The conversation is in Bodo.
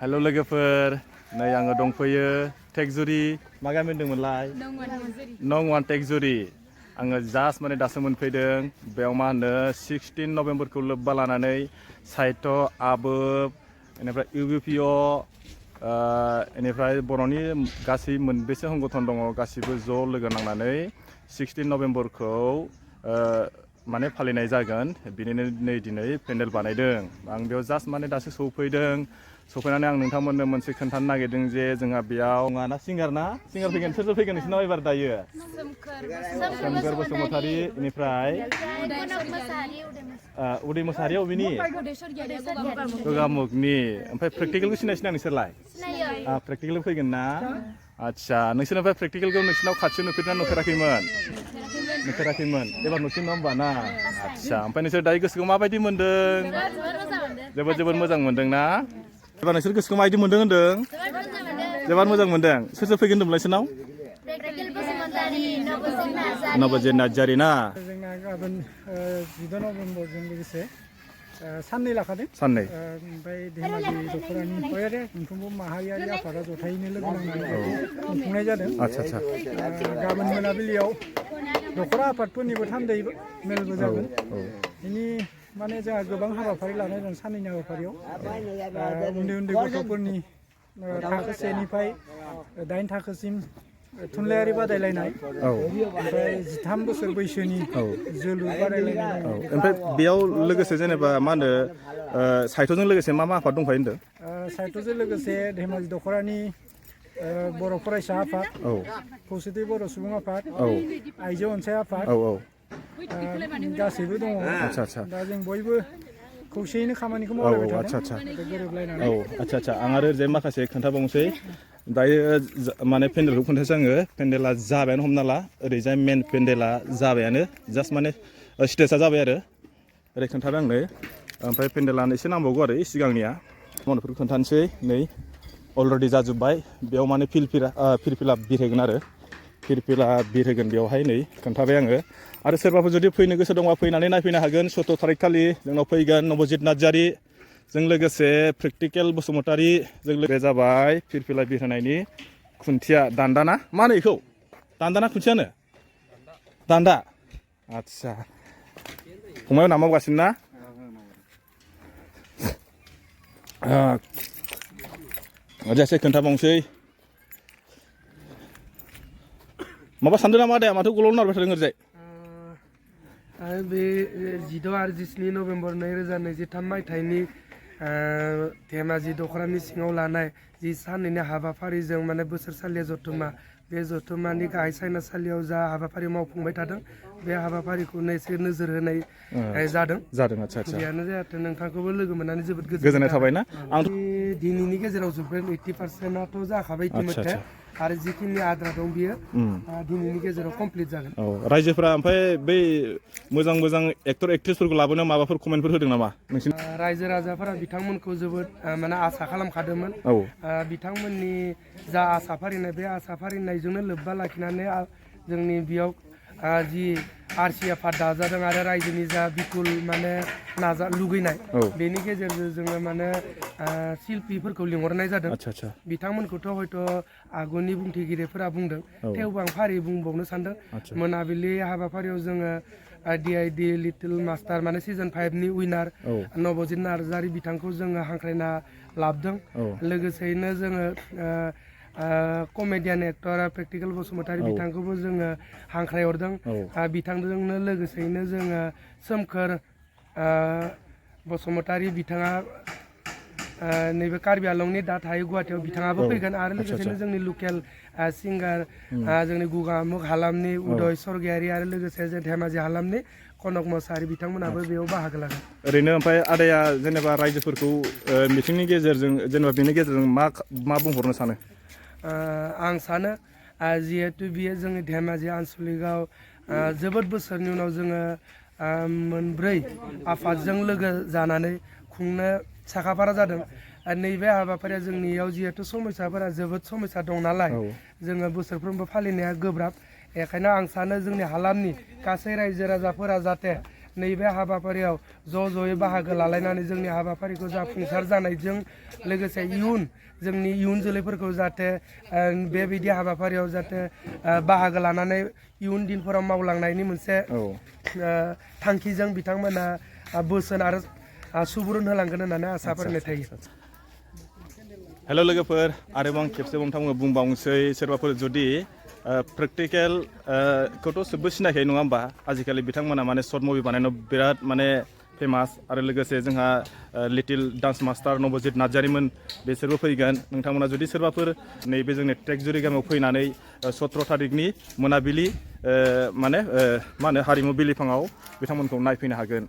हेल' लोगोफोर नै आङो दंफैयो टेकजुरि मा गामि होनदोंमोनलाय नं वान टेकजुरि आङो जास्ट माने दासो मोनफैदों बेयाव मा होनो 16 नभेम्बरखौ लोब्बा लानानै साहित्य आबोब बेनिफ्राय UBPO बेनिफ्राय बर'नि गासै मोनबेसे संगठन दङ गासिबो ज' लोगो नांनानै 16 नभेम्बरखौ माने फालिनाय जागोन बिनिनो नै दिनै पेन्डेल बानायदों आं बेयाव जास्ट माने दासो सफैनानै आं नोंथांमोननो मोनसे खोन्थानो नागिरदों जे जोंहा बेयाव ना सिंगार फैगोन सोर फैगोन नोंसिनाव एबार दायो सोमखोर बसुमतारी बेनिफ्राय उदै मोसाहारि अबेनि गगामुगनि ओमफ्राय प्रेक्टिकेलखौ सिनायसिना नोंसोरलाय प्रेक्टिकेल फैगोन ना आदसा नोंसोरनिफ्राय प्रेक्टिकेलखौ नोंसिनाव खाथियाव नुफेरना नुफेराखैमोन एबार नुसिन नङा होमबा ना आदसा ओमफ्राय नोंसोर दायो गोसोखौ माबायदि मोन्दों जोबोद मोजां मोन्दों ना एबार नोंसोर गोसोखौ माबायदि मोन्दों होन्दों जोबोद मोजां मोन्दों सोर फैगोन होनदोंमोनलाय नोंसोरनाव नबजित नार्जारि ना जोंना गाबोन 14 नभेम्बरजों लोगोसे साननै लाखादों ओमफ्राय धेमाजि दख'रानि मोनफ्रोमबो माहारियारि आफादा जथायैनो लोगो नांनानै खुंफुंनाय जादों गाबोन मोनाबिलियाव दख'रा आफादफोरनिबो थान्दै मेलबो जागोन बेनि माने जोंहा गोबां हाबाफारि लानाय दं साननैनि हाबाफारियाव उन्दै गथ'फोरनि थाखो 1निफ्राय 8 थाखोसिम थुनलाइयारि बादायलायनाय ओमफ्राय 13 बोसोर बैसोनि जोलुर बादायलायनाय ओमफ्राय बेयाव लोगोसे जेनेबा मा होनो साहित्यजों लोगोसे मा आफाद दंफायो होनदों साहित्यजों लोगोसे धेमाजि दख'रानि बर' फरायसा आफाद खौसेथि बर' सुबुं आफाद आइजो अनसाय आफाद गासैबो दङ दा जों बयबो खौसेयैनो खामानिखौ मावलायबाय थादों गोरोबलायनानै आदसा आं आरो जे माखासे खोन्थाबावनोसै दायो माने पेन्डेलखौ खोन्थासै आङो पेन्डेला जाबायानो हमना ला ओरैजाय मेन पेन्डेला जाबायानो जास्ट माने स्टेजआ जाबाय आरो ओरै खोन्थाबाय आंनो ओमफ्राय पेन्डेलानो एसे नांबावगौ आरो सिगांनिया मन'फोरखौ खोन्थानोसै नै अलरेडि जाजोब्बाय बेयाव माने फिरफिला बिरहोगोन आरो फिरफिला बिरहोगोन बेयावहाय नै खोन्थाबाय आङो आरो सोरबाफोर जुदि फैनो गोसो दंबा फैनानै नायफैनो हागोन 17 थारिख खालि जोंनाव फैगोन नबजित नार्जारि जों लोगोसे प्रेक्टिकेल बसुमतारी जों लोगोसे जाबाय फिरफिला बिरहोनायनि खुन्थिया दान्दा ना मा होनो बेखौ दान्दा ना खुन्थियानो दान्दा आदसा फंबाय ना मावगासिनो ना जायसे खोन्थाबावनोसै माबा सानदों नामा आदाया माथो गलाव नारबाय थादों ओरैजाय बे 16 आरो 17 नभेम्बर 2023 मायथाइनि धेमाजि दख'रानि सिङाव लानाय जि साननैनि हाबाफारिजों माने बोसोरसालिया जथुमा बे जथुमानि गाहाय सायनासालियाव जा हाबाफारि मावफुंबाय थादों बे हाबाफारिखौनो एसे नोजोर होनाय जादों आदसा बेयानो जाहाथे नोंथांखौबो लोगो मोननानै जोबोद गोजोननाय थाबाय ना आं दिनैनि गेजेराव जोबगोन 80%आथ' जाखाबाय इतिमध्य आरो जिखिनि आद्रा दं बियो दिनैनि गेजेराव कमप्लिट जागोन रायजोफोरा ओमफ्राय बै मोजां एक्टर एक्ट्रेसफोरखौ लाबोनो माबाफोर कमेन्टफोर होदों नामा नोंसिनि रायजो राजाफोरा बिथांमोनखौ जोबोद माने आसा खालामखादोंमोन बिथांमोननि जा आसा फारिनाय बे आसा फारिनायजोंनो लोब्बा लाखिनानै जोंनि बेयाव जि आरसि आफाद दाजादों आरो रायजोनि जा बिपुल माने लुगैनाय बेनि गेजेरजों जोङो माने शिल्पीफोरखौ लिंहरनाय जादों बिथांमोनखौथ' हयथ' आगुनि बुंथिगिरिफोरा बुंदों थेवबो आं फारियै बुंबावनो सानदों मोनाबिलि हाबाफारियाव जोङो DID लिटिल मास्टार माने सिजन 5नि उइनार नबजित नार्जारि बिथांखौ जोङो हांख्रायना लाबोदों लोगोसेयैनो जोङो कमेडियान एक्टर प्रेक्टिकेल बसुमतारी बिथांखौबो जोङो हांख्रायहरदों बिथांजोंनो लोगोसेयैनो जोङो सोमखोर बसुमतारी बिथाङा नैबे कार्बि आंलंनि दा थायो गुवाहाटियाव बिथाङाबो फैगोन आरो लोगोसेनो जोंनि लकेल सिंगार जोंनि गगामुग हालामनि उदय सरगियारि आरो लोगोसे जों धेमाजि हालामनि कनक मोसाहारि बिथांमोनाबो बेयाव बाहागो लागोन ओरैनो ओमफ्राय आदाया जेनेबा रायजोफोरखौ मिटिंनि गेजेरजों जेनेबा बेनि गेजेरजों मा बुंहरनो सानो आं सानो जिहेतु बियो जोंनि धेमाजि आनचलिकआव जोबोद बोसोरनि उनाव जोङो मोनब्रै आफादजों लोगो जानानै खुंनो साखाफारा जादों नैबे हाबाफारिया जोंनियाव जिहेतु समस्याफोरा जोबोद समस्या दं नालाय जोङो बोसोरफ्रोमबो फालिनाया गोब्राब बेखायनो आं सानो जोंनि हालामनि गासै रायजो राजाफोरा जाहाथे नैबे हाबाफारियाव ज'यै बाहागो लालायनानै जोंनि हाबाफारिखौ जाफुंसार जानायजों लोगोसे जोंनि इयुन जोलैफोरखौ जाहाथे बेबायदि हाबाफारियाव जाहाथे बाहागो लानानै इयुन दिनफोराव मावलांनायनि मोनसे थांखिजों बिथांमोना बोसोन आरो सुबुरुन होलांगोन होननानै आसा फारिनाय थायो। हेल' लोगोफोर, आरोबाव खेबसेबाव नोंथांमोना बुंबावनोसै सोरबाफोर जुदि प्रेक्टिकेल खौथ' सबबो सिनायखायो नङा होमबा? आजिखालि बिथांमोना माने सर्ट मुभि बानायनायाव बिराद माने फेमास आरो लोगोसे जोंहा लिटिल डान्स मास्टार नबजित नार्जारिमोन बिसोरबो फैगोन। नोंथांमोना जुदि सोरबाफोर नैबे जोंनि ट्रेकजुरि गामियाव फैनानै 17 थारिखनि मोनाबिलि मा होनो हारिमु बिलिफाङाव बिथांमोनखौ नायफैनो हागोन।